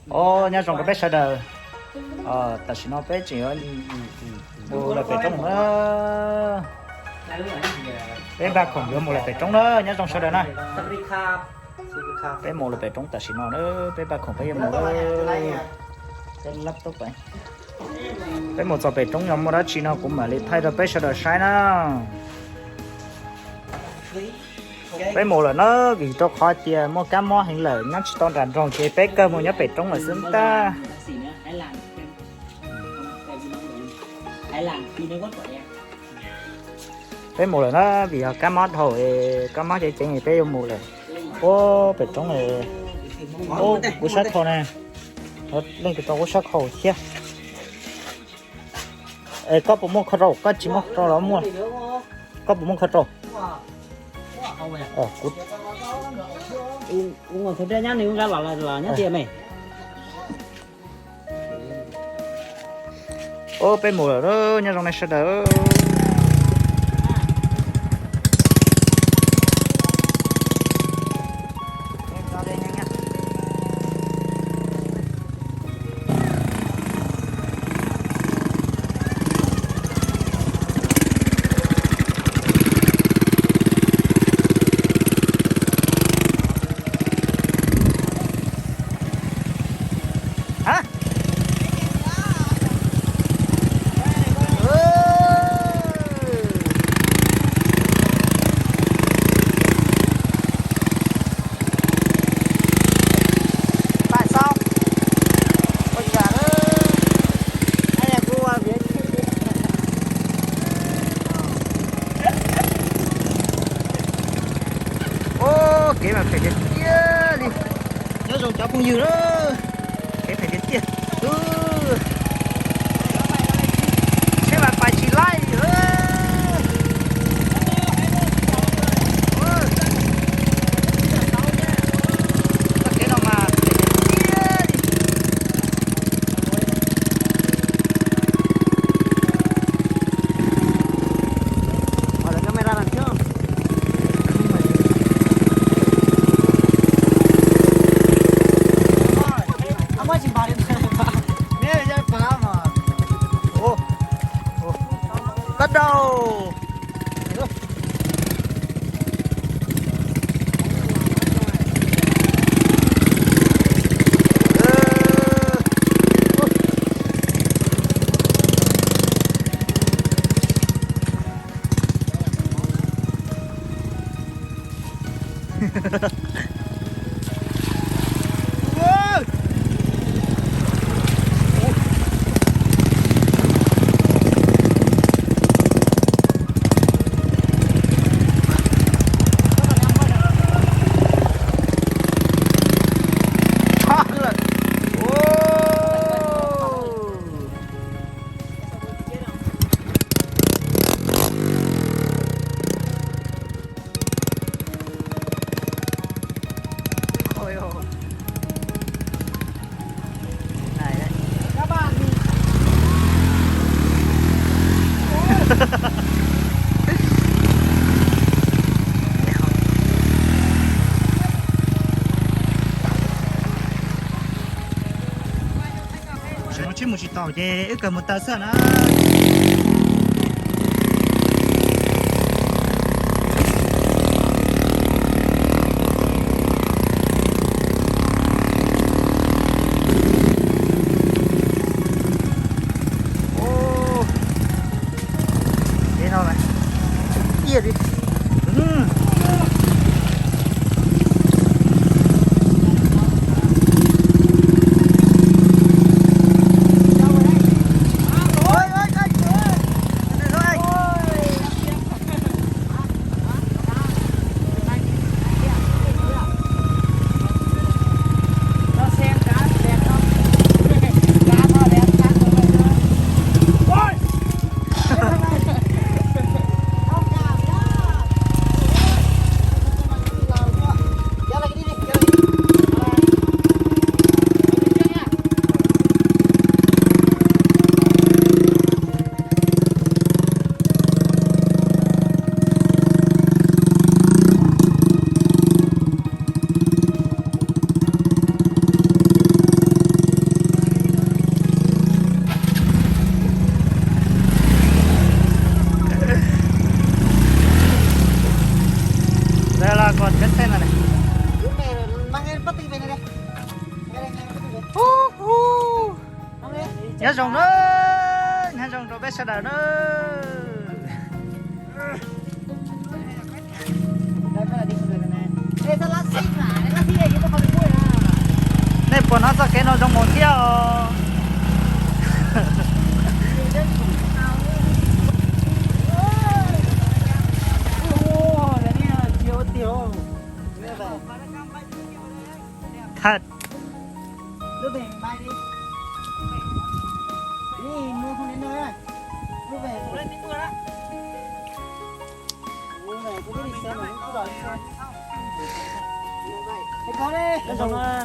Os, nyob zoo rau peb sawv daws. Tam sim no peb tseem yuav mus lawm pem roob na. Peb npaj khoom yuav mus lawm pem roob na, nyob zoo sawv daws na. Peb mus lawm pem roob tam sim no na, peb npaj khoom peb yuav mus lawm. Peb mus txog pem roob yog muaj dab tsi no kuv mam li thaij rau peb sawv daws saib na. Peb mus lawm na, vim rau qhov tias muaj kab mob heev lawm nyob tsis tau nram nroog ces peb kawg mus nyob pem roob lawm xwb ntag. Peb mus lawm na, vim yog kab mob dhau, kab mob ceev ceev peb yuav mus lawm. Ua pem roob, ua kuv sab khau na, leej twg rau kuv sab khau thiab. Es koj puas muaj khau rau, koj tsis muaj khau rau los muaj? Koj puas muaj khau rau? Ub, peb mus lawm, nyob zoo nej sawv daws. Ub, kev mas phem tiag tiag li. Nyob zoo cov phooj ywg na, kev phem tiag tiag. Tsheb mas pais tsis laij li. Txoj kev no mas phem tiag tiag li. Koj rau. Tsheb mus tsis taus ces wb kawg mus taw xwb na. Ub, kev no mas tiag li. Nyob zoo na, nyob zoo rau peb sawv daws na. Nej puas hnov txoj kev no zoo mus thiab os? Thật.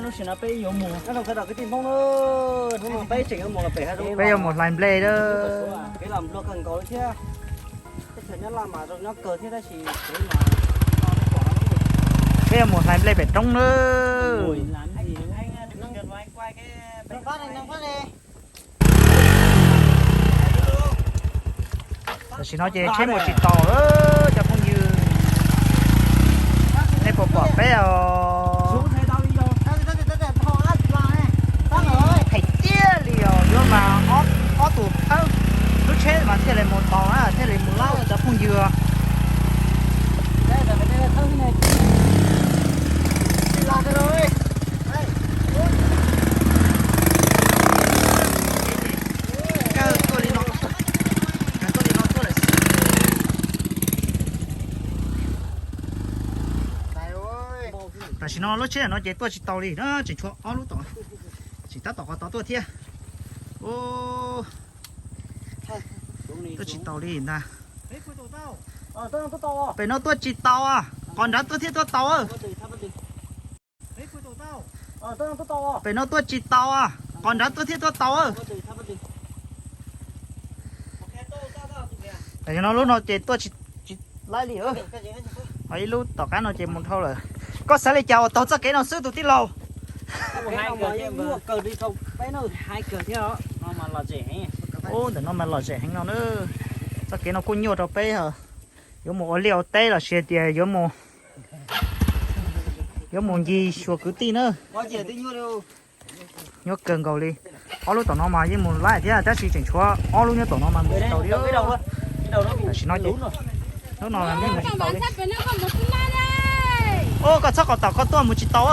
Lub sij hawm no peb yuav mus, peb yuav mus hlais nplej lawm. Peb yuav mus hlais nplej pem roob nawb. Tam sim no ces tsheb mus tsis taus lawm cov phooj ywg. Nej puas pom peb os? Hais tiag li os, yuav mas ob tug thawj lub tsheb mas thiaj li mus tau na, thiaj li mus lawm cov phooj ywg. Tam sim no lub tsheb no ces tuaj tsis tau li na, tseem tshuav ob lub tom, tseem tab tom qhov tod tuaj thiab. Tuaj tsis tau li ntag. Pem no tuaj tsis tau, qhov nrad tuaj thiaj tuaj tau. Pem no tuaj tsis tau, qhov nrad tuaj thiaj tuaj tau. Tam sim no lub no ces tuaj tsis laib li. Ho ib lub tom qab no ces mus dhau lawm. Koj xav li cas uas taug txoj kev no xwb tus tij laug? Ub, ntawm no mas lom zem heev no na. Txoj kev no kuj nyuaj rau peb, yuav mus ua liaj ua teb los sis tias yuav mus, yuav mus ncig xyuas kwv tij na. Nyuaj kawg nkaus li. Ob lub tom no mas yeej mus laib thiab tab sis tseem tshuav ob lub nyob tom no mas mus tsis tau li. Tam sim no ces lub no mas yeej mus tsis tau li. Ub, koj txhob kom tom koj tuaj mus tsis tau.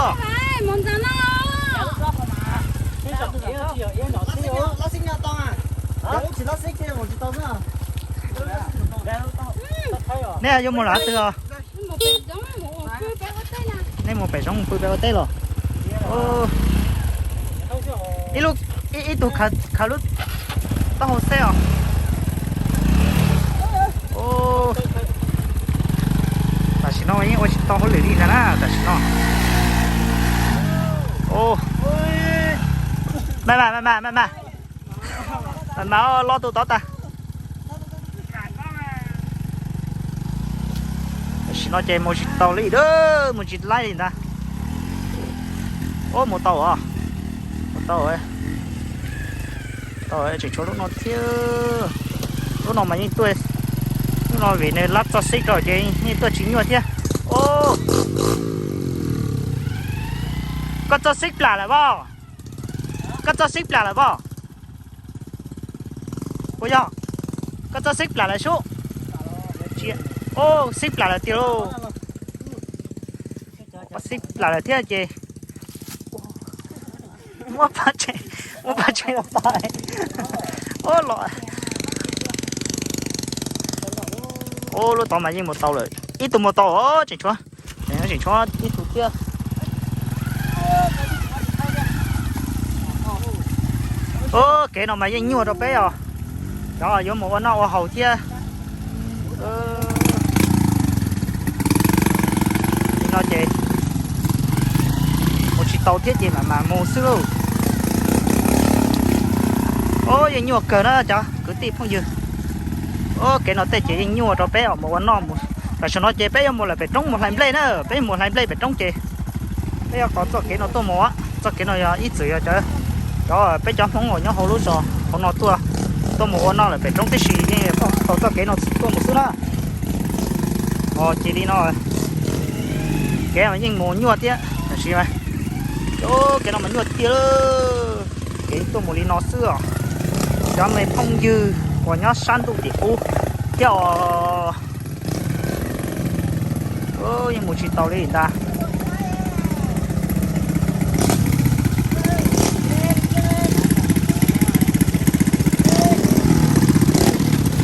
Nej yuav mus lawm twg os? Nej mus pem zoov pw peb ua teb los? Ib lub, ib tug khaws lub taub hau xeb os. Tam sim no yeej ua tsis tau hauj lwm li ntag na tam sim no. Mas mas mas mas mas mas los tus tod tas. Tam sim no ces mus tsis tau li, mus tsis laib li ntag. Ub, mus tau os, mus tau, tau, tseem tshuav lub no thiab. Lub no mas yeej tuaj, lub no vim nws lab txoj xib rau ces yeej tuaj tsis nyuaj thiab. Ub, koj txoj xib plam lawm pob? Koj txoj xib plam lawm pob? Puas yog? Koj txoj xib plam lawm sub? Ub, xib plam lawm tiag lauj. Xib plam lawm thiab ces muab pab tsev, muab pab tsev los tau. Ub, los, ub, lub tod mas yeej mus tau lawm, ib tug mus tau os, tseem tshuav, tseem tshuav ib tug thiab. Ub, kev no mas yeej nyuaj rau peb os, cov yuav mus ua noj ua haus thiab. Li no ces mus tsis tau thiab ces mam mam mus xwb lauj. Ub, yeej nyuaj kawg na cov kwv tij phooj ywg. Ub, kev no tej ces yeej nyuaj rau peb os mus ua noj mus. Tam sim no ces peb yuav mus lawm pem roob mus hlais nplej na, peb mus hlais nplej pem roob ces peb yuav qhov txoj kev no tuaj mus. Txoj kev no yog ib txwm yog cov, cov peb cov Hmoob uas nyob hauv lub zos hauv no tuaj, tuaj mus ua noj lawm pem roob tib si yeej tau txoj kev no tuaj mus xwb na. Os, ces li no, kev yeej mus nyuaj thiab tab sis mas, kev no mas nyuaj tiag, kev tuaj mus li no xwb os. Cov me phooj ywg uas nyob sab ntuj tim qub thiab os, yeej mus tsis tau li ntag.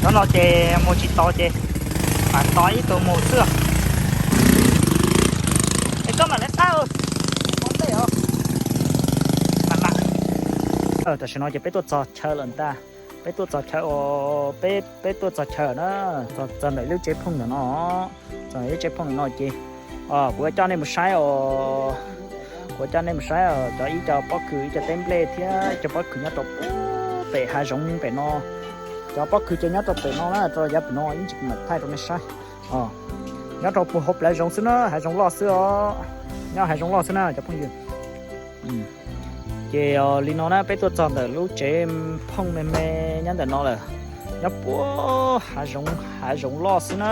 Cov no ces mus tsis tau ces mam tos ib tug mus xwb. Es koj mam li qab, tam sim no ces peb tuaj txog chaw lawm ntag. Peb tuaj txog chaw, peb, peb tuaj txog chaw na, txog ntawm lub tsev phooj ntawm no, txog ntawm lub tsev phooj ntawm no ces kuv yuav coj nej mus saib os. Kuv yuav coj nej mus saib os, cov ib co pob kws, ib co teb nplej thiab ib co pob kws nyob rau pem hav zoov pem no. Cov pob kws ces nyob rau pem no na, rau yav pem no ib ntsis kuv mam thaij rau nej saib. Nyob rau puag hauv plawv zoov xwb na, hav zoov loj xwb os. Nyob hav zoov loj xwb na cov phooj ywg. Ces li no na, peb tuaj txog ntawm lub tsev phooj me me nyob ntawm no lawm. Nyob puag hav zoov, hav zoov loj xwb na.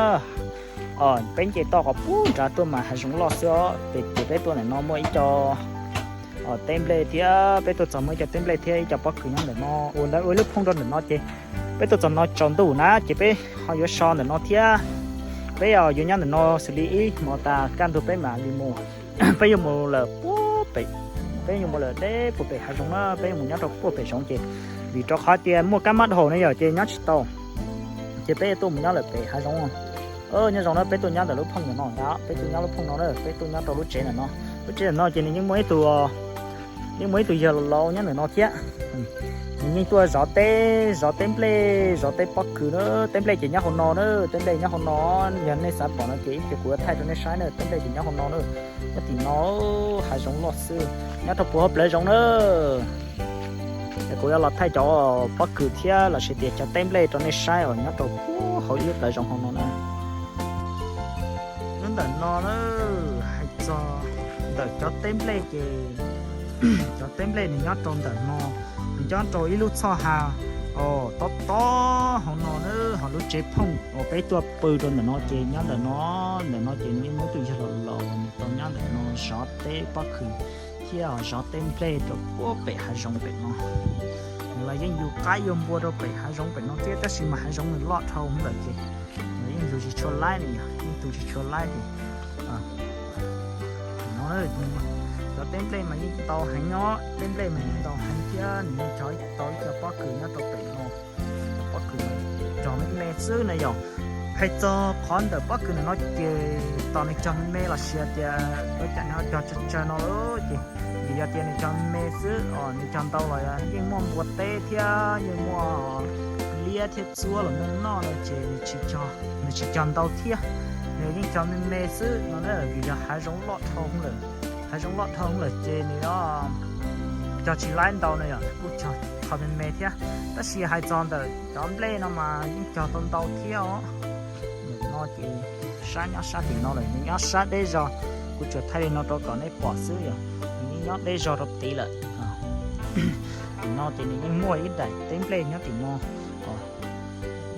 Peb nce toj qhov puag nrad tuaj mas hav zoov loj xwb os. Ces peb tuaj ntawm no muaj ib co teb nplej thiab, peb tuaj txog muaj ib co teb nplej thiab ib co pob kws nyob ntawm no, ua ntawd ua lub phooj rau ntawm no ces peb tuaj txog no tsaus ntuj na ces peb ho yuav so ntawm no thiab. Peb yuav nyob ntawm no xws li ib hmos tas kaj ntug peb mam li mus. Peb yuav mus lawm puag pem, peb yuav mus lawm deb puag pem hav zoov na, peb yuav mus nyob rau puag pem zoov ces vim rau qhov tias muaj kab mab dhau ne yom ces nyob tsis tau. Ces peb tuaj mus nyob lawm pem hav zoov. Nyob zoo na, peb tuaj nyob ntawm lub phooj ntawm no ntag, peb tuaj nyob lub phooj no na, peb tuaj nyob rau lub tsev ntawm no. Lub tsev ntawm no ces nws yeej muaj ib tug, yeej muaj ib tug yawg laus laus nyob ntawm no thiab. Nws yeej tuaj zov teb, zov teb nplej, zov teb pob kws na. Teb nplej ces nyob hauv no na, teb nplej nyob hauv no. Yog nej xav pom no ces ib pliag kuv yuav thaij rau nej saib na, teb nplej ces nyob hauv no na. Nyob tim no, hav zoov loj xwb, nyob rau puag hauv plawv zoov na. Es kuv yuav los thaij cov pob kws thiab los sis tias cov teb nplej rau nej saib os, nyob rau puag hauv ib lub plawv zoov hauv no na. Nyob ntawm no na, hais txog ntawm cov teb nplej ces cov teb nplej nws nyob rau ntawm no, nws nyob rau ib lub txhoj hav tob tob hauv no na, ho lub tsev phooj uas peb tuaj pw rau ntawm no ces nyob ntawm no. Ntawm no ces nws yeej muaj ib tug yawg laus laus nws tau nyob ntawm no zov teb pob kws thiab zov teb nplej rau puag pem hav zoov pem no. Nws los yeej yug qaib yug npua rau pem hav zoov pem no thiab, tab sis mas hav zoov nws loj dhau lawm ces nws yeej yug tsis tshua laib li, yeej tu tsis tshua laib li. No, cov teb nplej mas yeej ntau heev os, teb nplej mas yeej ntau heev thiab nws yeej cog tau ib co pob kws nyob rau pem no. Cov pob kws mas cog me me xwb na yom. Hais txog qhov ntawm pob kws ntawm no ces tos nws cog me me los sis tias ua cas nws ho cog tsawg tsawg no lawm ces vim yog tias nws cog me me xwb os, nws cog ntau los yeej muaj npua teb thiab yeej muaj liab thiab txuab los noj no ces nws tsis cog, nws tsis cog ntau thiab. Nws yeej cog me me xwb no na, vim yog hav zoov loj dhau lawm. Hav zoov loj dhau lawm ces nws cog tsis laib ntau na yom, kuj cog qhov me me thiab. Tab sis hais txog ntawm cov nplej no mas yeej cog tau ntau thiab os. Ntawm no ces sab nyob sab tim no lawm, nws nyob sab deb zog. Kuv tsuas thaij li no rau kom nej pom xwb yom, nws yeej nyob deb zog rau tid lawm. Tim no ces nws yeej muaj ib daim teb nplej nyob tim no.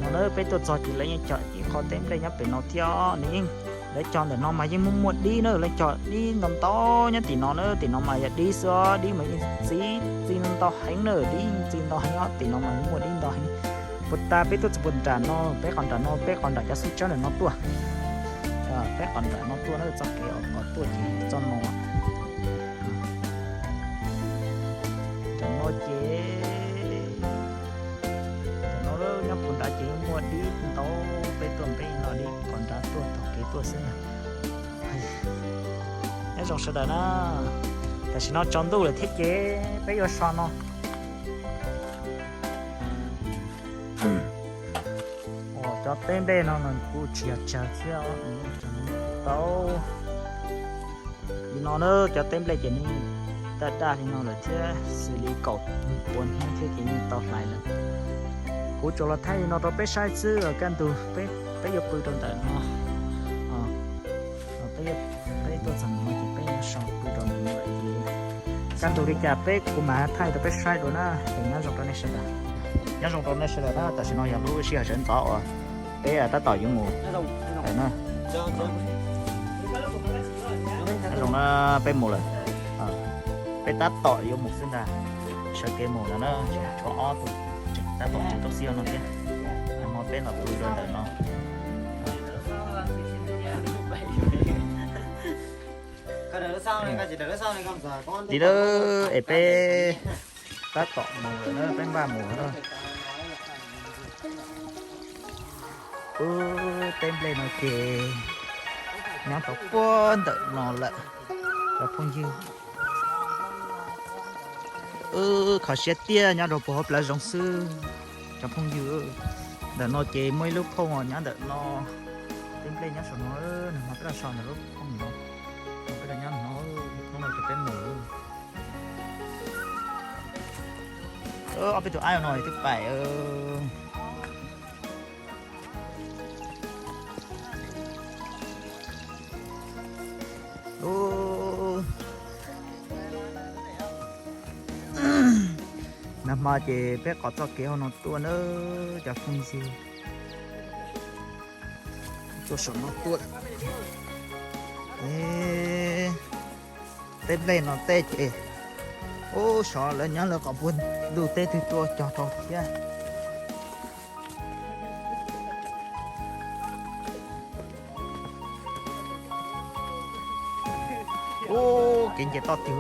No na, peb tuaj txog ces lawv yeej cog ib qho teb nplej nyob pem no thiab. Nws yeej, lawv cog ntawm no mas yeej muaj muaj dib na, lawv cog dib ntau ntau nyob tim no na. Tim no mas yog dib xwb, dib mas yeej txi, txi ntau heev na, dib yeej txi ntau heev os. Tim no mas muaj dib ntau heev. Puag ta peb tuaj txog puag nram no, peb qhov nram no, peb qhov nram cov xub tsawb ntawm no tuaj. Peb qhov nram no tuaj na, txoj kev uas qhov tuaj ces txoj no. Nram no ces, nram no nyob puag nrad ces yeej muaj dib ntau, peb tuaj peb no dib qhov nrad tuaj tom kev tuaj xwb na. Nyob zoo sawv daws na, tam sim no tsaus ntuj lawm thiab ces peb yuav so no. Cov teb nplej no kuj tsis yog tsawg thiab, tau li no na, cov teb nplej ces nws daj daj li no lawm thiab, xws li kaum puas hnub thiab ces yeej tau hlais lawm. Kuv tsuas los thaij li no rau peb saib xwb, kaj ntug peb yuav pw rau ntawm no. Peb tuaj txog no ces peb yuav so pw rau ntawm no lawm ces kaj ntug li cas peb kuv mam thaij rau peb saib dua na. Es nyob zoo rau nej sawv daws, nyob zoo rau nej sawv daws na, tam sim no yog lub sij hawm sawv ntxov uas peb tab tom yuav mus na. Nyob zoo na, peb mus lawm, peb tab tom yuav mus xwb ntag, sawv kev mus no na, tshuav ob tug tseem Tab tom mus tau xib no thiab. Hmo peb los pw dua ntawm no. Li lawm es peb tab tom mus lawm na, peb npaj mus na. Ub, teb nplej no ces nyob rau puag ntawm no lawm cov phooj ywg. Wb kho siab tiag nyob rau puag hauv plawv zoov xwb cov phooj ywg. Ntawm no ces muaj ib lub phooj nyob ntawm no, teb nplej nyob saum no, nag hmo peb los so ntawm lub phooj no, peb los nyob no, hnub no ces peb mus. Ob peb tus aib no twb pais. Nag hmo ces peb qhov txoj kev hauv no tuaj na cov phooj ywg. Tuaj saum no tuaj. Teb nplej no tej ces, ub, xyov lawv nyob lawv qhov puag ntuj teb twg tuaj cog rau thiab. Ub, kev nce toj twg.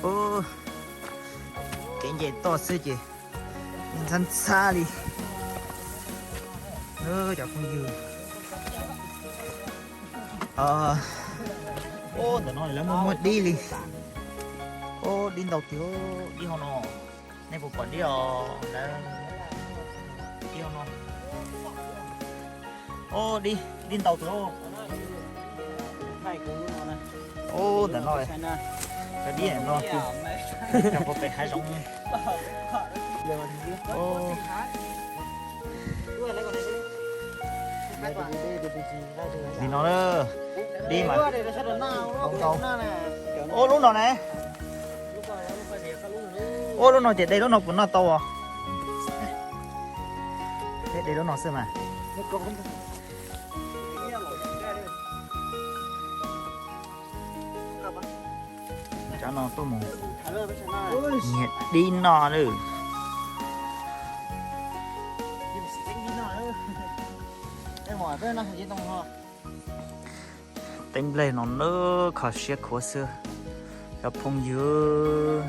Ub, kev nce toj xwb ces ntxhab ntxhab li cov phooj ywg. Ub, ntawm no lawv muaj muaj dib li. Ub, dib ntau tiag, dib hauv no. Nej puas pom dib os? Dib hauv no. Ub, dib ntau tiag. Ub, ntawm no, cov dib no, cov puag pem hav zoov. Li no, dib mas ntau. Ub, lub no ne. Ub, lub no ces de lub no puas noj tau os? Peb de lub no xwb mas. Cov no tuaj mus nyiag dib noj lawm. Teb nplej no nawb, kho siab khuav xwb cov phooj ywg.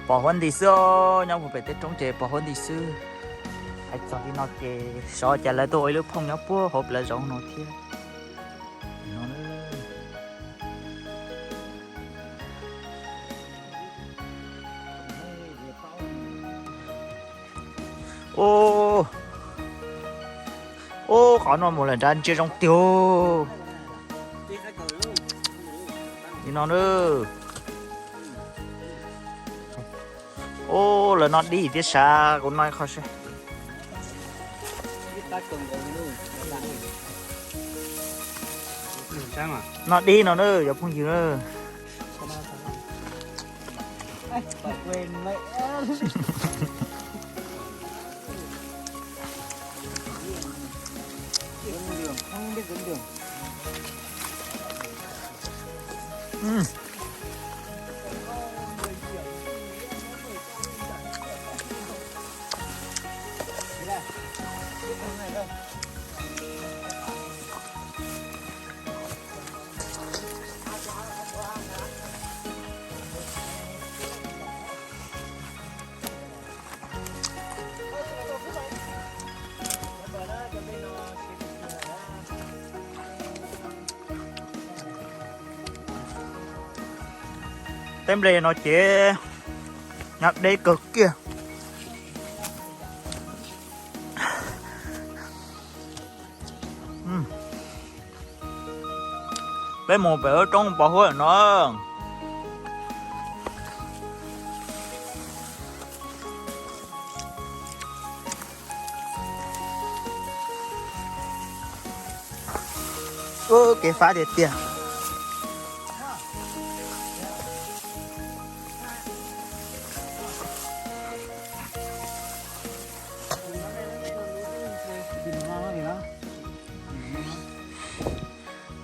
Pos huab nti xwb os, nyob puag pem tej roob ces pos huab nti xwb. Hais txog li no ces xyov cas lawv tuaj ua ib lub phooj nyob puag hauv plawv zoov no thiab. Ub, ub, qhov no mus lawm nrad ntsia zoo tiag. Li no na. Ub, lawv noj dib thiab sav, kuv noj ib qho seb. Noj dib no na cov phooj ywg na. Teb nplej no ces nyob deb kawg kiag. Peb mus pem lub roob pos huab no. Ub, kev fab tiag tiag.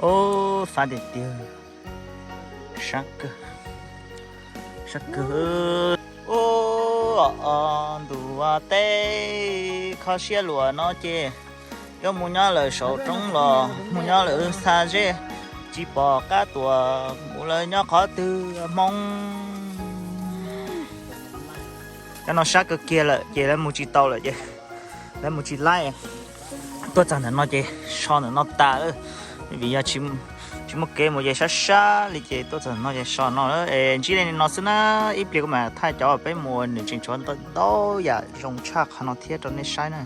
Ub, fab tiag tiag, sab kawg, sab kawg. Ub, ntuj ua teb kho siab luam no ces yuav mus nyob lawm saum roob los mus nyob lawm xa zeb, tsis pom qab tuaj mus lawm nyob qhov twg Hmoob. Cov no sab kawg kiag lawm ces lawv mus tsis tau lawm ces lawv mus tsis laib. Tuaj txog ntawm no ces so ntawm no tas lawm, vim yog tsis muaj kev mus ces sab sab li ces tuaj txog ntawm no ces so no lawm. Es ntsib li no xwb na, ib pliag kuv mam thaij cov peb mus nws tseem tshuav ntau yam zoo tshaj qhov no thiab rau nej saib na.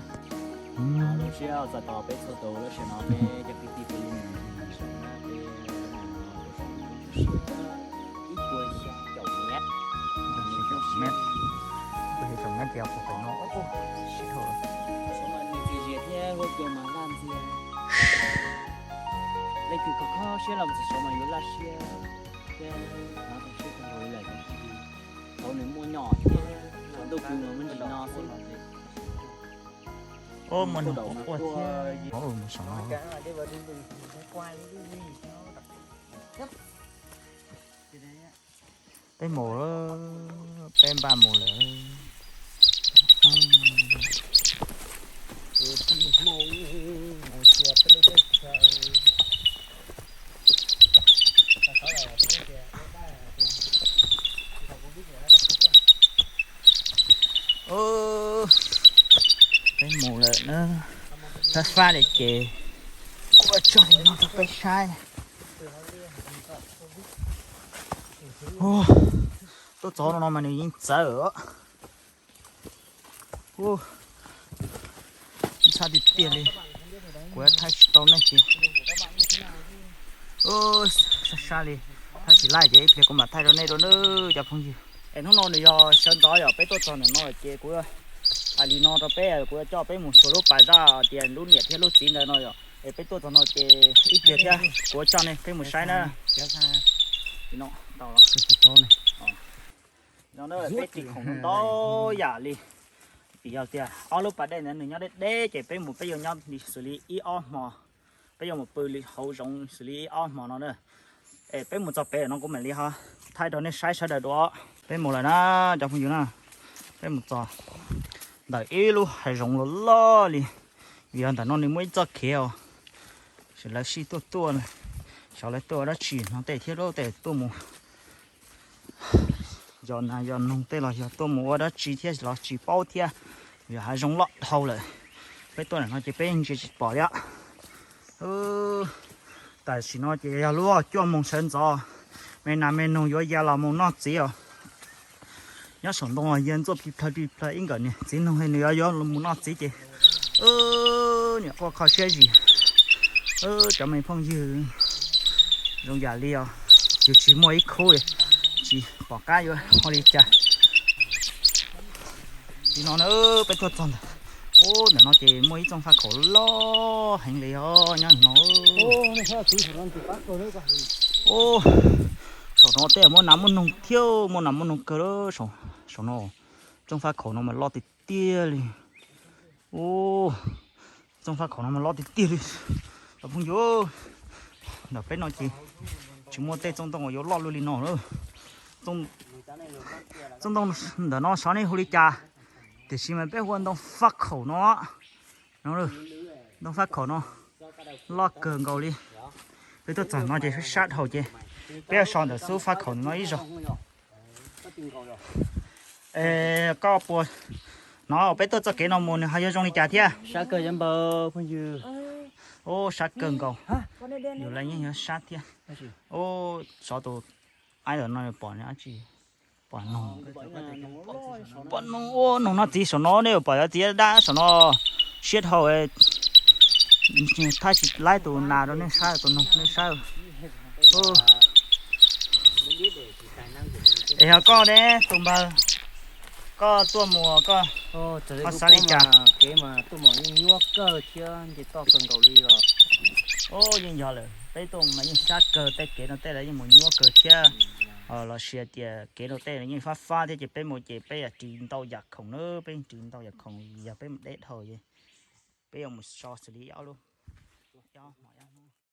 Leej twg kho kho siab los txog saud mas yuav laj siab thiab hnov zoo siab kawg nkaus li lawm. Thaum nws muaj nyom thiab thaum ntuj kws mas muaj ntsis no xwb. Ub, muaj nug quaj quaj thiab. Mus saum no. Peb mus, peb npaj mus lawm. Peb mus lawm na, fab fab li ces kuv tso li no rau peb saib. Tuaj txog no mas nws yeej txawv. Ntshai tiag tiag li, kuv thaij tsis tau nej ces sab sab li, thaij tsis laij ces ib pliag kuv mam thaij rau nej dua nawb cov phooj ywg. Es hnub no nws yog sawv ntxov yom, peb tuaj txog ntawm no ces kuv hais li no rau peb, kuv yuav coj peb mus xyuas lub pas zaj tias lub niam thiab lub txiv ntawd no yom. Es peb tuaj txog no ces ib pliag thiab kuv yuav coj nej peb mus saib na. No peb ris khoom ntau yam li, vim yog tias ob lub pas dej ntawd nws nyob deb deb ces peb mus peb yuav nyob li xws li ib ob hmo, peb yuav mus pw li hauv zoov xws li ib ob hmo no na. Es peb mus txog pem no kuv mam li ho thaij rau nej saib sawv daws dua. Peb mus lawm na cov phooj ywg na, peb mus txog ntawm ib lub hav zoov loj loj li, vim yog ntawm no nws muaj ib txoj kev os, lawv sij tuaj tuaj, xyov lawv tuaj ua dab tsi no tej thiab, tej tuaj mus yos nas yos noog tej los yog tuaj mus ua dab tsi thiab los tsis paub thiab, vim hav zoov loj dhau lawm. Peb tuaj ntawm no ces peb ntsia tsis pom li. Tam sim no ces yog lub cuaj moos sawv ntxov, me nas me noog yuav ya los mus noj txiv os. Nyob saum ntoo yawg ntxuaj plig plawg plig plawg ib nkawm niag txiv noog li nws yuav yuav mus noj txiv ces niam quaj kho siab zim. Cov me phooj ywg, zoo yam li os, yus tsis muaj ib khub tsis pom qab yuav ua li cas. Li no na, peb tuaj txog ntawm, ub, ntawm no ces muaj ib txooj faj khaum loj heev li os nyob no. Ub, saum no tej muaj nas muaj noog thiab, muaj nas muaj noog kawg. Saum no, txooj faj khaum no mas loj tiag tiag li. Ub, txooj faj khaum no mas loj tiag tiag li. Cov phooj ywg, ntawm peb no ces tsis muaj tej txooj ntoo uas yuav loj luaj li no lawm. Txooj ntoo ntawm no xyov nej hu li cas, tiam sis mas peb hu ua ntoo faj khaum no. Ntoo faj khaum no loj kawg nkaus li. Peb tuaj txog no ces sab dhau ces peb yuav so ntawm xub faj khaum no ib zaug. Koj puas hnov peb tuaj txoj kev no mus nws ho yuav zoo li cas thiab? Ub, sab kawg nkaus. Yus lawv yeej yuav sab thiab. Ub, xyov tus aib ntawm no pom dab tsi, pom noog, pom noog, ua noog noj txiv saum no, nej pom cov txiv dab saum no siab dhau. Thaij tsis laib tus nas rau nej saib, tus noog nej saib. Es yog koj ne tus npawg, koj tuaj mus koj ho xav li cas? Kev mas tuaj mus yeej nyuaj kawg thiab nce toj kawg nkaus li os. Ub, yeej yog lawm, peb tuaj mas yeej sab kawg, tej kev rau tej lawv yeej mus nyuaj kawg thiab. Los sis tias kev rau tej yeej fab fab thiab ces peb mus ces peb yuav ris ntau yam khoom na, peb yeej ris ntau yam khoom, yog peb mus deb dhau ces peb yuav mus so xws li ob lub, ob hmo.